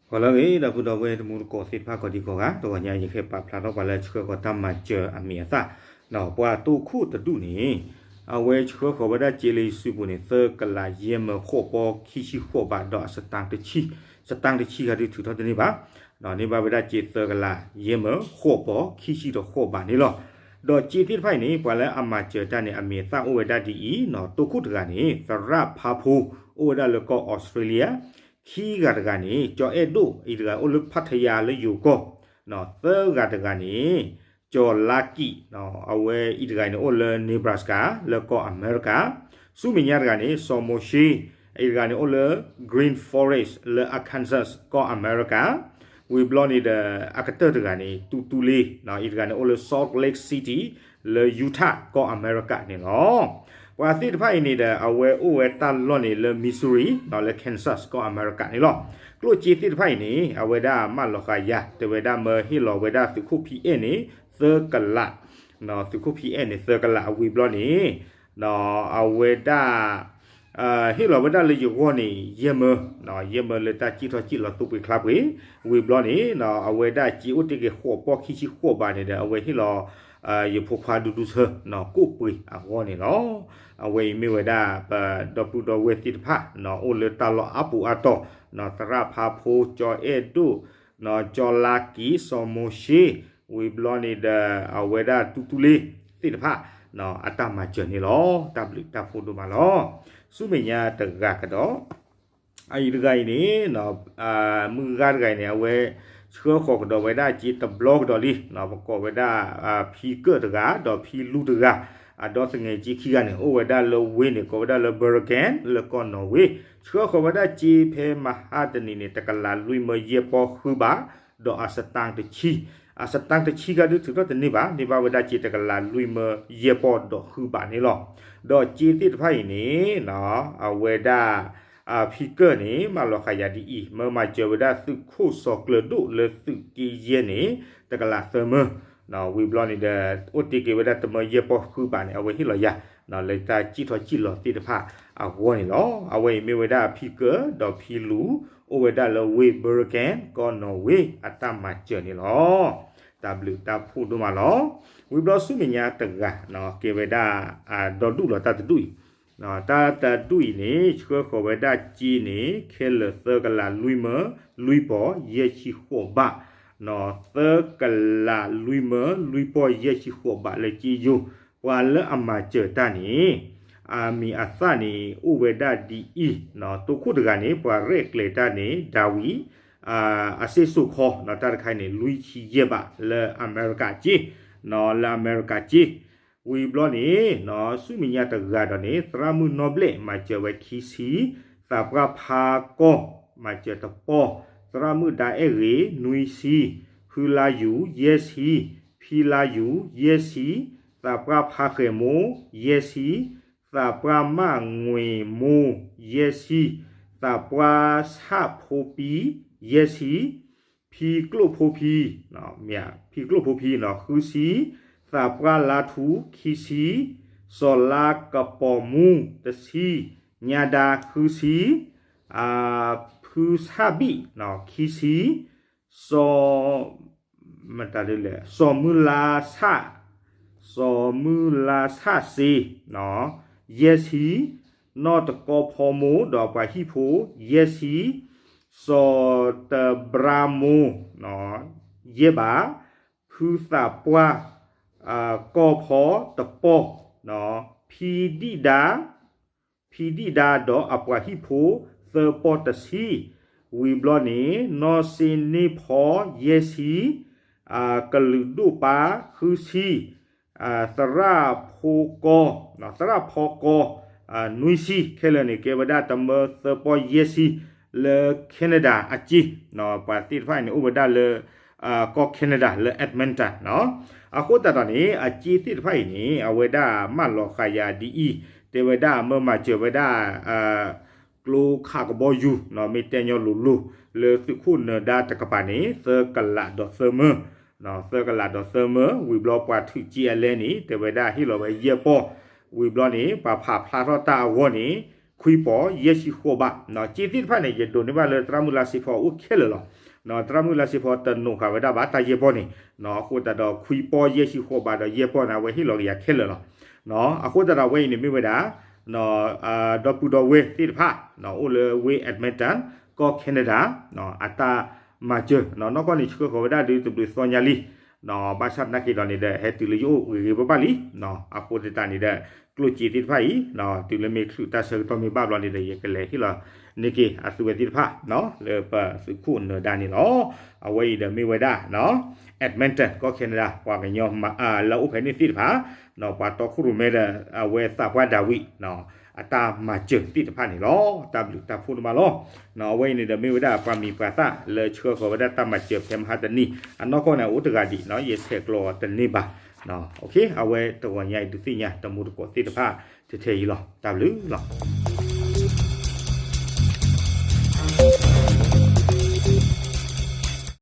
ဂီၤလၢအဂ့ၤ ဒီပုၢ်ဒီဝဲၢ်တံၤသကိးသ့ၣ်တဖၣ်ကိးဒံကိးဂၤ, တဂီၤညါယကဟဲပာ်ဖျါထီၣ်ပှၤလၢဆှၢဃီၤတၢ်မၤစၢၤအမံၤအသၣ်, ပှၤတိခိၣ်တဒူၣ်န့ၣ် အဝဲဆှၢဃီၤဝဲဒၣ်စ့လၢယစုပူၤန့ၣ် သၢကလးယဲၢ်မၢဃိးပီခံဆံဃိးဘး ဒီးအစတၣ်တဆံ, စတၣ်တဆံဂၤဒုးထုးထီၣ်တန့ၢ်ဘၣ်, န့ၢ်ဘၣ်ဝဲဒၣ်စ့သၢကလးယဲၢ်မၢဃိးပီခံဆံဒီးဃိးဘးန့ၣ်လီၤ. ဒီးစ့သ့ၣ်တဖၣ်အံၤန့ၣ် ပှၤလၢအမၤစၢၤတၢ်န့ၣ် အမံၤအသၣ်အိၣ်ဝဲဒၣ်ဒ်အံၤ, တိခိၣ်တဂၤန့ၣ် သရၣ်ဖါဖိ အိၣ်ဝဲဒၣ်လၢကီၢ်အီစထြ့လယါ, ခံဂၤတဂၤန့ၣ် ကၠီၤအဲၣ်ဒိၣ် အံၤတဂၤအိၣ်လၢဖးထယါလၢယိၤကီၢ်, သၢဂၤတဂၤန့ၣ် ကၠီၤလါကံး အဝဲအံၤတဂၤန့ၣ်အိၣ်လၢ Nebraska လၢကီၢ်အမဲရကၤ, ဆူမဲာ်ညါတဂၤန့ၣ် စီၤမိၤၡ့ အံၤတဂၤန့ၣ်အိၣ်လၢ Green Forest လၢ Arkansas ကီၢ်အမဲရကၤ, ဝံၤဘျီန့ၣ်ဒီး အကတၢၢ်တဂၤန့ၣ် တူတူလ့ အံၤတဂၤန့ၣ်အိၣ်လၢ Salt Lake City လၢ Utah ကီၢ်အမဲရကၤန့ၣ်လီၤ. ပှၤသ့ၣ်တဖၣ်အံၤန့ၣ်ဒီး အဝဲအိၣ်ဝဲတၢ်လီၢ်န့ၣ်လၢ Missouri လၢ Kansas ကီၢ်အမဲရကၤန့ၣ်လီၤ. ကျိၣ်စ့သ့ၣ်တဖၣ်အံၤန့ၣ် အဝဲဒၣ်မၢလီၤဃာ်ယၤ တဲဝဲဒၣ်မၢဟ့ၣ်လီၤဝဲဒၣ်သုးခိၣ်ဖံအဲၣ်န့ၣ် သၢကလး, သုးခိၣ်ဖံအဲၣ်န့ၣ် သၢကလးအဝံၤဘျီန့ၣ် အဝဲဒၣ် ဟ့ၣ်လီၤဝဲဒၣ်လၢယဂီၢ်န့ၣ် ယဲၢ်မၢ, ယဲၢ်မၢလၢတၢ်စံၣ်ထီၣ်စံၣ်လီၤသူပှ့ၤချါပှ့ၤ, ဝံၤဘျီန့ၣ် အဝဲဒၣ်စ့အိၣ်တ့ၢ်က့ၤဃိးပီခံဆံဃိးဘးန့ၣ်ဒီး အဝဲဟ့ၣ်လီၤ ယဖိခွါဒူဒူဆၢ ကိၣ်ပှ့ၤအဂီၢ်န့ၣ်လီၤ. အဝဲအံၤမ့ၢ်ဝဲဒၣ် ပဒီပုၢ်ဒီဝဲၢ်သ့ၣ်တဖၣ် အိၣ်လၢတၢ်လီၢ်အါပူၤအါတီၤ, သရၣ်ဖါဖိ ကၠီၤအဲၣ်ဒိၣ် ကၠီၤလါကံး စီၤမိၤၡ့ ဝံၤဘျီန့ၣ်ဒီး အဝဲဒၣ်တူတူလ့သ့ၣ်တဖၣ် အတၢ်မၤစၢၤန့ၣ်လီၤ. တၢ်ဘျုးတၢ်ဖှိၣ်ဒိၣ်မးလီၤ. ဆူမဲာ်ညါတဂၤကဒီး အအံၤတဂၤအံၤန့ၣ် မုၢ်ဂၤတဂၤအံၤန့ၣ် အဝဲဆှၢဃီၤကဒီးဝဲဒၣ်စ့တဘျီကဒီးလံ, ပကိးဝဲဒၣ် ဖံကၢၣ်တဂၤ ဒီးဖံလူတဂၤ, အဒီသငဲးက့ခံဂၤန့ၣ် အိၣ်ဝဲဒၣ်လၢဝ့ၢ်န့ၣ် ကိးဝဲဒၣ်လၢ Bergen လၢကီၢ်နီၣ်ဝ့, ဆှၢဃီၤဝဲဒၣ်စ့ဖဲမဟါတနံၤန့ၣ် တကလးလွံၢ်မၢယဲၢ်ပီၢ်ဃုဘး, ဒီးအစတၣ်တဆံ, အစတၣ်တဆံဂၤဒုးထုးထီၣ်တန့ၢ်ဘၣ်, န့ၢ်ဘၣ်ဝဲဒၣ်စ့တကလးလွံၢ်မၢယဲၢ်ပီၢ်ဒီးဃုဘးန့ၣ်လီၤ. ဒီးစ့သ့ၣ်တဖၣ်အံၤန့ၣ် အဝဲဒၣ် ဖံကၢၣ်န့ၣ် မၢလီၤဃာ်ယၤဒ်အံၤ, မၢမၤစၢၤဝဲဒၣ်သုးခိၣ်စီၤကျၢၤဒိၣ်လၢသုးက့ယဲၢ်န့ၣ် တကလးသၢမၢ, ဝံၤဘျီန့ၣ်ဒီး အိၣ်တ့ၢ်က့ၤဝဲဒၣ်တမၢယဲၢ်ပီၢ်ဃုဘးန့ၣ် အဝဲဟ့ၣ်လီၤယၤ လၢတၢ်စံၣ်ထီၣ်စံၣ်လီၤသ့ၣ်တဖၣ်အဂီၢ်န့ၣ်လီၤ. အဝဲအံၤမ့ၢ်ဝဲဒၣ်ဖံကၢၣ်ဒီးဖံလူၤ အိၣ်ဝဲဒၣ်လၢဝ့ၢ် Bergen ကီၢ်နီၣ်ဝ့ အတၢ်မၤစၢၤန့ၣ်လီၤ. တၢ်ဘျုးတၢ်ဖှိၣ်ဒိၣ်မးလီၤ. ဝံၤဘျီဆူမဲာ်ညါတဂၤ ကဲဝဲဒၣ် ဒီဒူၣ်လီၤတၢ်တဒူၣ်အံၤ တၢ်တဒူၣ်အံၤန့ၣ် ဆှၢဃီၤဝဲဒၣ်စ့န့ၣ် ခဲလၢာ်သၢကလးလွံၢ်မၢ လွံၢ်ပီၢ်ယဲၢ်ဆံဃိးဘး, သၢကလးလွံၢ်မၢလွံၢ်ပီၢ်ယဲၢ်ဆံဃိးဘးလၢစ့ယိၤ, ပှၤလၢအမၤစၢၤတၢ်န့ၣ် အမံၤအသၣ်န့ၣ် အိၣ်ဝဲဒၣ်ဒ်အံၤ, တိခိၣ်တဂၤန့ၣ် ပှၤရဲၣ်ကျဲၤတၢ်န့ၣ် ဒၤဝံး အစ့ၣ်စိၤခီ တၢ်တခါအံၤန့ၣ် လွံၢ်ဆံယဲၢ်ဘးလၢအမဲရကၤစ့, လၢအမဲရကၤစ့ ဝံၤဘျီန့ၣ် ဆူမဲာ်ညါတဂၤဒီးန့ၣ် သရၣ်မုၣ်နီၢ်ဘျဲၣ် မၤစၢၤဝဲခံဆံ, သးပှၢ်ဖါကီၢ် မၤစၢၤတပီၢ်, သရၣ်မုၣ်ဒါအဲၣ်ဂ့ၤ နွံဆံ, ဖုလါယူၤ ယဲၢ်ဆံ, ဖံလါယူၤ ယဲၢ်ဆံ, သးပှၢ်ဖါဃဲၤမိၢ် ယဲၢ်ဆံ, သးပှၢ်မၣ်ငွ့ၤမိၢ် ယဲၢ်ဆံ, သးပှၢ်ဆၣ်ဖိပံ ယဲၢ်ဆံ, ဖံကျိၣ်ဖိဖံ, ဖံကျိၣ်ဖိဖံ ဃုဆံ, သးပှၢ်လါထူ ခံဆံ, စီၤလါကပီၤမူ တဆံ, ညါဒါ ဃုဆံ, ဖုဆၣ်ဘံၣ် ခံဆံ, စီၤ မတၤဒ်လဲၣ် စီၤမုၢ်လါဆၣ်, စီၤမုၢ်လါဆၣ်စ့, ယဲၢ်ဆံ, နီၢ်တကီဖီမိၢ်ဒီးပှၤဟံၣ်ဖိ ယဲၢ်ဆံ, စီၤတဘြၣ်မိၢ် ယဲၢ်ဘး, ဖုသးပှၢ် ကီၢ်ဖီတပီၢ်, ဖံဒံၣ်ဒါ ဖံဒံၣ်ဒါဒီးအပှၤဟံၣ်ဖိ သၢပီၢ်တဆံ, ဝံၤဘျီန့ၣ် နီၢ်စ့န့ၢ်ဖီ ယဲၢ်ဆံ, ကလုာ်ဒိၣ်ပၢ် ဃုဆံ, သရၣ်ဖိကီ, သရၣ်ဖီကီ, နွံဆံ, ခဲလၢာ်န့ၣ် ကဲဝဲဒၣ်တမၢသၢပီၢ်ယဲၢ်ဆံ လၢ Canada အစ့, ပှၤသ့ၣ်တဖၣ်အံၤန့ၣ် အိၣ်ဝဲဒၣ်လၢ ကီၢ် Canada လၢ Edmonton နီၤ. အဃိသတးဒီးန့ၣ် အစ့သ့ၣ်တဖၣ်အံၤန့ၣ် အဝဲဒၣ်မၢလီၤဃာ်ယၤဒ်အံၤ, တဲဝဲဒၣ်မၢမၤစၢၤဝဲဒၣ် ကျိခးကဘီယူၤ မ့ၢ်တဲညီလိၤလိၤ လၢသုးခိၣ်နၢၤဒါတကပၤန့ၣ် သၢကလးဒီးသၢမၢ, သၢကလးဒီးသၢမၢ, ဝံၤဘျီပှၤထုးစ့အလဲန့ၣ် တဲဝဲဒၣ်ဟ့ၣ်လီၤဝဲယဲၢ်ပီၢ်, ဝံၤဘျီန့ၣ် ပှၤဖးဖျါထီၣ်တၢ်အဂီၢ်န့ၣ် ခွံပီၢ်ယဲၢ်ဆံဃိးဘး, စ့သ့ၣ်တဖၣ်န့ၣ် ယဒိးန့ၢ်ဘၣ်လၢသရၣ်မုၣ်လါစ့ဖီအိၣ်ခဲလၢာ်လီၤ. သရၣ်မုၣ်လါစ့ဖီတနိးဃာ်ဝဲဒၣ်ဘၣ်တၢ်ယဲၢ်ပီၢ်န့ၣ်, အဃိသတးဒီးခွံပီၢ်ယဲၢ်ဆံဃိးဘးဒီးယဲၢ်ပီၢ်န့ၣ် အဝဲဟ့ၣ်လီၤက့ၤယၤခဲလၢာ်လီၤ. အဃိသတးဒီးအဝဲအံၤန့ၣ်မ့ၢ်ဝဲဒၣ် ဒီပုၢ်ဒီဝဲၢ်သ့ၣ်တဖၣ် အိၣ်လၢဝ့ၢ် Edmonton ကီၢ် Canada အတၢ်မၤစၢၤ နီၢ်ကီၢ်န့ၣ် ဆှၢဃီၤဝဲဒၣ်ဒုးတဘျုးသီညါလံ, ဘၣ်ဆၣ်သနာ်က့ဒီးန့ၣ်ဒီး ဟဲတုၤလၢယအိၣ်ဂ့ၤဂ့ၤဘၣ်ဘၣ်လံ. အဃိသတးန့ၣ်ဒီး ကျိၣ်စ့သ့ၣ်တဖၣ်အံၤ တုၤလၢမ့ၢ်ချုးတၢ်ဆၢကတီၢ်မ့ၢ်ဘၣ်ဘျီန့ၣ်ဒီး ယကလဲၤဟ့ၣ်လီၤန့ၢ်က့ၤအသုဝဲသ့ၣ်တဖၣ် လၢပသုးခိၣ်နၢၤဒါန့ၣ်လီၤ. အဝဲအံၤဒီးမ့ၢ်ဝဲဒၣ် Edmonton ကီၢ် Canada ပှၤကညီ လၢအိၣ်ဖဲန့ၣ်သ့ၣ်တဖၣ် ပှၤတီခိၣ်ရိၣ်မဲဒီး အဝဲသးပှၢ်ဒၤဝံး အတၢ်မၤစၢၤသ့ၣ်တဖၣ်န့ၣ်လီၤ. တၢ်ဘျုးတၢ်ဖှိၣ်ဒိၣ်မးလီၤ. အဝဲအံၤန့ၣ်ဒီးမ့ၢ်ဝဲဒၣ်ပှၤမံၤပှၤသၣ်လၢဆှၢဃီၤဝဲဒၣ်တၢ်မၤစၢၤဖဲမဟါတနံၤ အနီၢ်ကီၢ်န့ၣ် အိၣ်တဂၤဒံး ယဆဲးကျိးအီၤတန့ၢ်ဘၣ်. အဝဲတဂီၤညါအံၤဒုးသ့ၣ်ညါတမူတကိးသ့ၣ်တဖၣ်ထဲထဲအံၤလီၤ. တၢ်ဘျုးလီၤ.